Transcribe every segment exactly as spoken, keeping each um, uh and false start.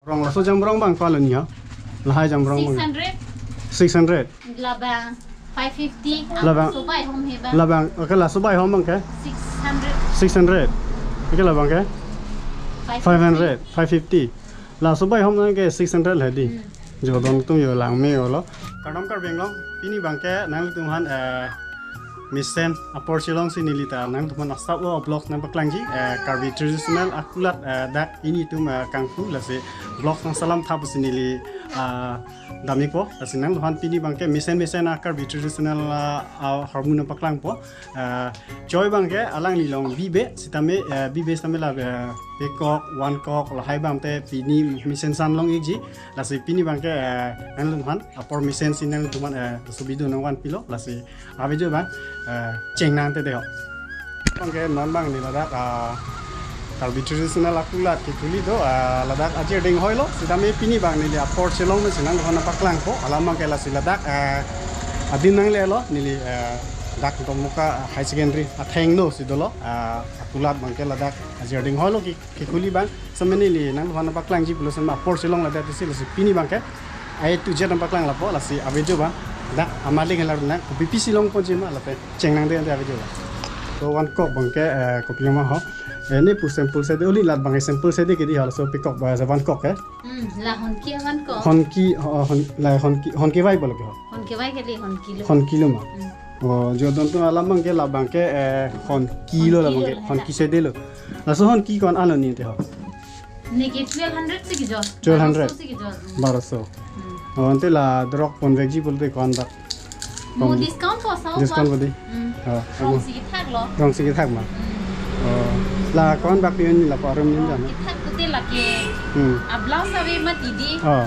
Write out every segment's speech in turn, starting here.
Rong laso jamrong abang ko-an lo ni ha? Lahai jamrong abang. Six hundred. Six hundred. Labang five fifty. Labang. Sobai hom he bang. Labang, okay, laso bai hom abang ke? Six hundred. Six hundred. Okay, labang ke? Five hundred, five fifty. Laso bai hom abang ke six hundred le di. Hmm. Jo don atum jo lang me-olo. Kardom Karbi Anglong, pini abang ke nanglitum aphan, eh, mesen apor chelongsi neli ta nanglitum aphan asap lo vlog nangpaklangji, eh, Karbi traditional akulat, eh, dak ilitum, eh, kangpu lasi vlog nangsalam thap pusi neli, ah, damikpo, lasi nanglitum aphan pini abang ke mesen mesen a-Karbi traditional, ah, ahormu nangpaklangpo. Ah, choi abang ke alangli along bibe, sitame, eh, bibe sitame la, eh, pekok, vankok, lahai abang te pini mesen san long-ikji, lasi pini abang ke, eh, nanglitum aphan apor mesensi nanglitum aphan, eh, laso video nangvanpilo, lasi a-video abang, eh, chengnang te dei ho. Abang ke non abang neli ladak, ah, Karbi traditional akulat kekhuli do, ah, ladak ajir ding hoi lo, sitame pini abang neli apor chelong mesen nangvan paklangpo, alam abang ke lasi ladak, eh, adim nanglelo, neli, eh, dak Domoka High Secondary atheng dosi dolo, ah, akulat abang ke ladak ajir ding hoi lo ke, kekhuli abang, sitame neli nangvan paklangji pulo sitame apor chelong ladak tisi lasi pini abang ke A to Z nangpaklang lapo, lasi a-video abang dak amat ling helar na, kopi pisi longponji ma lapen chengnang de ante a-video abang. So vankok abang ke, eh, kopi ma ho. Eh, ne pu sample si de, uli lat abang sample si de ke di ho, laso pekok ba, sa vankok ke. Hmm, la honki vankok. Honki, ho, hon, la honki, honkevai pulo ke ho. Honkevai kali, honki lo. Honki lo ma. Hmm. Oh, jo don atum alam abang ke labang ke, eh, honki lo labang ke, honki lo, honki si de lo. Laso honki ko-an lo ni te ho? Neke twelve hundred si kejor. Twelve hundred? Baroso si kejor. Hmm. Baroso. Hmm. Oh, ante la drok ponvekji pulote ko-an dak? Mo discount po sa discount po di? Hmm. Oh, rongsi kethak lo. Rongsi kethak ma? Hmm. Oh, la ko-an bak pi-un lapu arum ni jana? Kethak pute lake. Hmm. A-blouse ave mati di. Oh.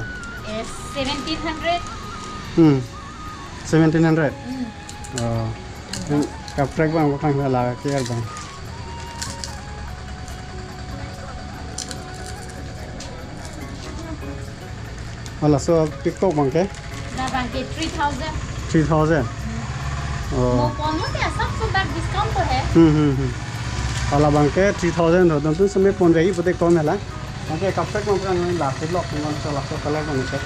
Eh, seventeen hundred. Hmm. Seventeen hundred? Hmm. Oh. Kaprek abang paklanglo, lake abang. Oh, laso pekok abang ke? Labang ke three thousand. Three thousand? Hmm. Oh. Mo ponlo ke asap so dak discount to hai. Hmm, hmm, hmm. Oh, labang ke three thousand ho, don atum sitame ponvekji pute kom hela. Abang ke kaprek abang paklanglo, lake lok abang so laso color abang si.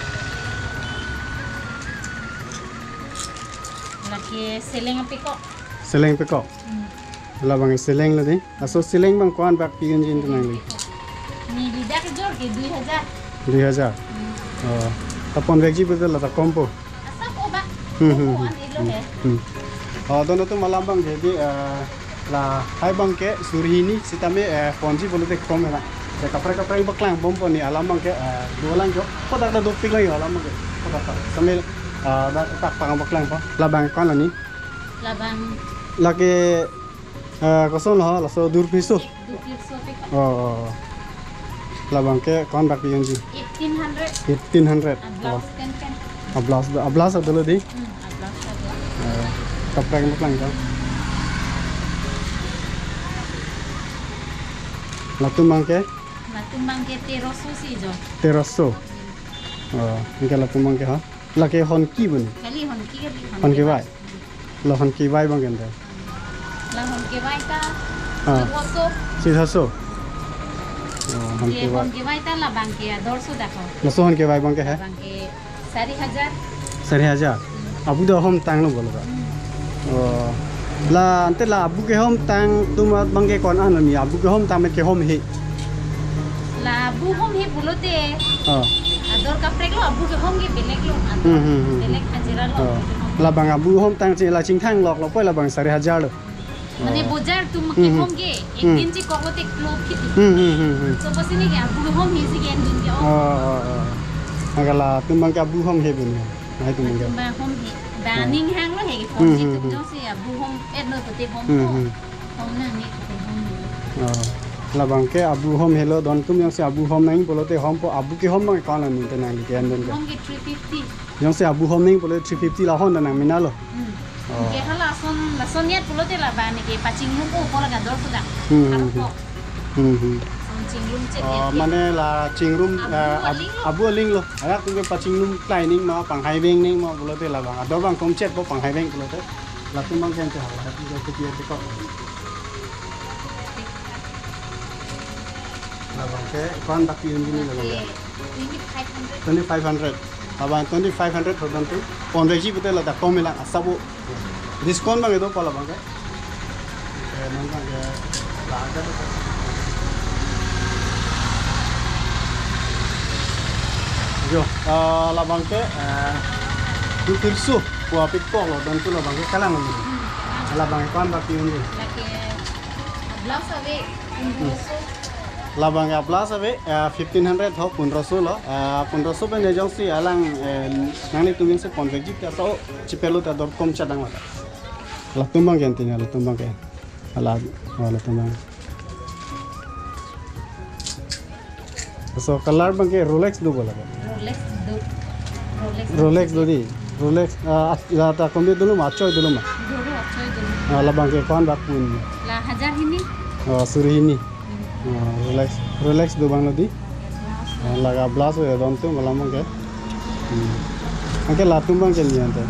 Lake seleng apekok. Seleng pekok. Hmm. Labang seleng lo di. Laso seleng abang ko-an bak pi-unji ante nangli? Neli dak kejor ke dui hajar. Dui hajar. Hmm. Oh. Ta ponvekji pute la ta kompo. Asap o bak. Hmm, hmm, kompo hmm. An ilo he. Hmm. Oh, don atum alam abang ke di, eh, lahai abang ke suri hini sitame, eh, ponji pulote kom hela. Ya, kaprek kaprek paklangbompo, ne alam abang ke, eh, dolang jo. Kodak ta dopik lang jo alam abang ke. Kodak ta. Sambil, eh, dak tak pang paklangpo. Labang ko-an lo ni? Labang. Lake, eh, koson lo, laso durpiso? Durpiso pekok. Oh, oh, oh. Labang ke ko-an bak pi-unji? Eighteen hundred. Eighteen hundred. A-blouse pen pen. A-blouse, a-blouse do lo di? Hmm, a-blouse do. Eh, kaprek paklanglo. Latum abang ke? Latum abang ke teroso si jo. Teroso. Hmm. Oh, anke latum abang ke ha? Lake honki bun. Kali honki kali. Honkevai. Honkevai. La honkevai abang ke ante? La honkevai ta. Ah. Sithoso. Sithoso. Oh, je honkevai. Honkevai ta labang ke adorso dak ho. Laso honkevai abang ke he? Labang ke sari hajar. Sari hajar. Hmm. Abu do homtang lo bolo ka? Hmm. Oh. La ante la abu kehomtang atum abang ke ko-an lo ni, abu kehomtang me kehom he? La abu hom he pulote. Oh. Ador kaprek lo, abu kehom ke belek lo. Ador, hmm, hmm, hmm, belek hajira lo. Oh. Labang abu homtang che la chingthang lok lo poi labang sari hajar lo. Mane, oh, bojar atum, hmm, hmm, kehom ke, hmm, ek din chekok lote klo phit. Hmm, hmm, hmm, hmm. So, pusi neke abu hom he si ke en dun ke, oh. Oh, oh, oh. Anke latum abang ke abu hom he bun. Nai atum abang ke. Atum abang hom he. Ba, hmm, ning hang lo he ke, hmm, phone he, hmm, atum, hmm, jongsi abu hom et lo pute hom, hmm, po. Hmm. Hom nangne pute hom he. Oh. Labang ke abu hom helo, don atum jongsi abu hom nang pulote hompo, abu kehom abang ko-an lo ni ante nangli ke en dun ke? Hom ke three fifty. Jongsi abu hom nang pulote three fifty la hom ta nangmena lo. Hmm. Oh. Ke hala lason, lason niat pulote labang neke pachingrum o, ko la kador sudah. Hmm, hmm, hmm. Harap ko. Hmm, hmm. Lason chingrum chet. Oh, niat ke. Mane la chingrum, abu, eh, ab-, aling lo. Abu aling lo. Arak tu ke pachingrum klai ning ma, panghai veng ning ma pulote labang. Ador abang kom chet bo panghai veng pulote. Latum abang ke ante hala, tu ke pi ante ko. Labang ke ko-an bak pi-unji ni labang ke? Oke. Ini Twenty five hundred. Labang twenty five hundred ho don tu. Ponvekji pute ladak tom ilang asap o. Discount abang do pala abang ke. Eh, non abang ke. La ada tu. Jo, eh, labang ke, eh, du phirso, pu apikok lo, don tu labang ke kalang lo. Labang ke ko-an bak pi un lo. Lake, blouse ave, pundroso. Labang ke blouse ave, eh, fifteen hundred ho pundroso lo. Eh, pundroso pen jongsi alang, eh, nanglitum isi ponvekji ta so chipelo ta dor kom chadang lo. Latum abang ke anti na, latum abang ke. Ala, oh, latum abang. So, color abang ke Rolex do bola ke? Rolex do. Rolex. Rolex do dei. Rolex, ah, at-, la ta kombi dolo ma, achoi dolo ma? Dolo, achoi dolo. Ah, labang ke ko-an bak pu un? La hajar hini. Oh, suri hini. Hmm. Oh, Rolex, Rolex do abang lo dei. Yes, yes. Ah, laga blouse ya don tu malam abang ke. Hmm. Anke latum abang ke ni ante.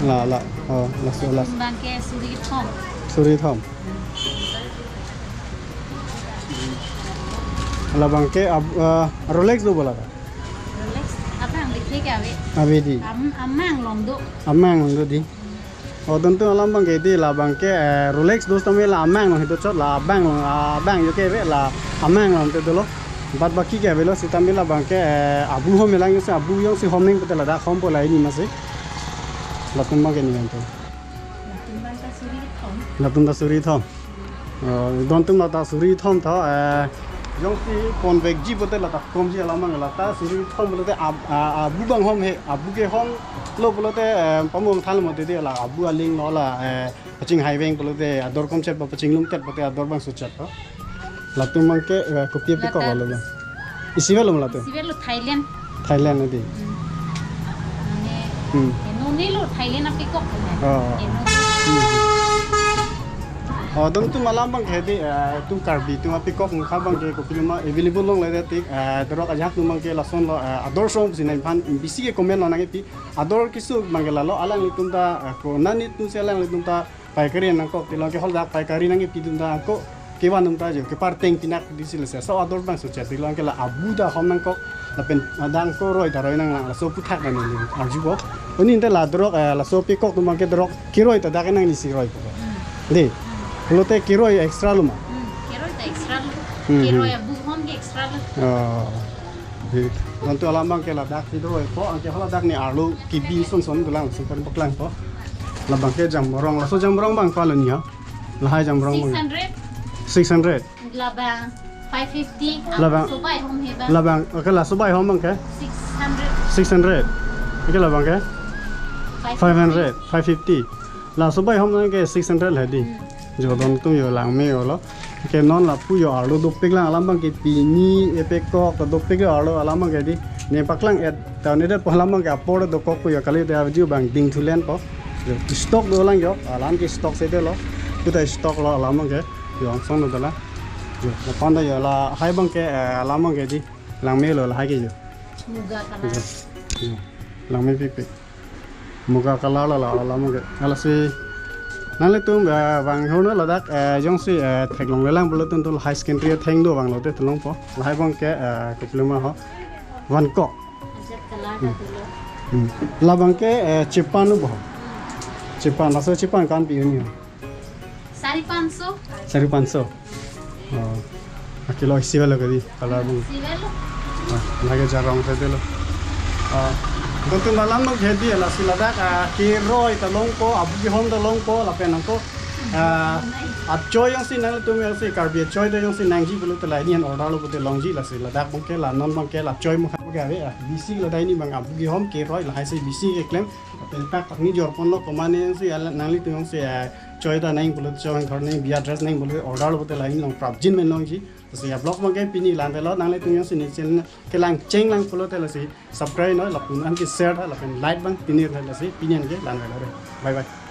La, la. Oh, laso, la. Latum abang ke suri thom. Suri thom. Labang ke ab-, eh, Rolex do bola ke? Rolex, abang likhe ke ave. Ave dei. Am-, amang along do. Amang along do dei. Oh, don tu alam abang ke dei, labang ke, eh, Rolex do sitame la amang along hito chot, la abang along, abang jo ke ave, la amang along te dolo. Bad baki ke avelo sitame labang ke, eh, abu hom ilang jongsi, abu jongsi hom nang pute ladak hom po la ini masi. Latum abang ke ni ante. Latum abang ta suri thom. Latum ta suri thom. Oh, don tu la ta suri thom tho, eh, jongsi ponvekji pute la ta komji alam abang la ta suri thom pulote ab-, a-, abu abang hom he, abu ke hom lo pulote, eh, pamung than mo dei la abu aling lo la, eh, paching haiveng pulote ador kom chet ba paching lum tet pute ador abang so chet ba. Latum abang ke, eh, kopi apikok lo ba? Isi avelo ma latum? Isi avelo Thailand. Thailand dei. Hmm. Mane, hmm. Eno ni lo Thailand apikok lo. Oh. Eno. Hmm. Oh, don tu malam abang ke dei, eh, tu Karbi tu apikok mukha abang ke kopilo ma available longle dei tik, eh, dorok ajak tu abang ke lason lo, eh, ador song si nangphan bisi ke comment lo nangpi. Ador keso abang ke lalo alanglitum ta, eh, ko nani tu si alanglitum ta paikari nangkok tilong ke hol dak paikari nangpi dun ta ko kevan dun ta jo keparteng pinak dei si lasi. So ador abang so chet tilong ke la abu ta hom nangkok lapen adang ko roi ta roi nanglang laso aphuthak nang ni arju ko. Oni ante la dorok, eh, laso apikok tu abang ke dorok keroi ta dak nang ni si roi ko. Hmm. Dei. Hmm. Pulote keroi extra lo ma? Hmm, keroi ta extra lo. Hmm, keroi hmm. Abu hom ke extra lo. Oh. Dei, don tu alam abang ke ladak si do po, anke hol ladak ni arlo kibi son son dolang, son son paklang po. Labang ke jamborong, laso jamborong abang palo ni ha? Lahai jamborong abang. Six hundred. Six hundred. Labang five fifty. Labang. Sobai hom he ba. Labang, okay, la sobai hom abang ke? Six hundred. Six hundred. Okay, labang ke? Five fifty. Five hundred, five fifty. La sobai hom abang ke six hundred la dei. Hmm. Jo don tu jo langme lo. Ke non lapu jo arlo dopik lang alam abang ke pini epekok ta dopik jo arlo alam abang ke dei. Ne paklang et ta ne det po alam abang ke apor dokok pu jo kali ta video abang ding thulen po. Jo stock dolang jo alam ke stock si dolo. Puta stock lo alam abang ke. Jo angsong lo dala. Jo lapen ta jo lahai abang ke, eh, alam abang ke dei. Langme lo lahai ke jo. Muga color. Jo. Jo. Langme pikpik. Muga color la la alam ke. Lasi nanglitum, eh, vang hona ladak, eh, jongsi, eh, theklonglelang pulote tu lahai skin ria theng do abang lote theklong po. Lahai abang ke, eh, kopilo ma ho. Vankok. Ajat color ta dolo. Hmm. Labang ke, eh, chepan bo. Chepan, laso chepan ko-an pi un ni? Sari panso. Sari panso. Oh. Akilo isi avelo ke dei, color abang. Isi avelo. Ah, lake jarong saja lo. Ah, don tu malam abang ke dei lasi ladak, ah, keroi ta longpo, abu kehom ta longpo, lapen nangko, ah, achoi jongsi nanglitum jongsi Karbi achoi ta jongsi nangji pulote la ini an order lo pute longji lasi ladak abang ke la non abang ke la choi mukha ke ave, ah, bisi ladak ini abang abu kehom keroi lahai si bisi keklem. Lapen pak tak ni jor ponlo komane jongsi ala nanglitum jongsi, eh, choi ta nang pulote choi thor nang biya dress nang pulote order lo pute la ini along prapjin men longji. Lasi ya vlog abang ke pini la-an avelo nanglitum jongsi ne channel kelang cheng lang pulote lasi subscribe noi lapen anke share tha lapen like abang pini tha lasi pini anke la-an avelo re. Bye bye.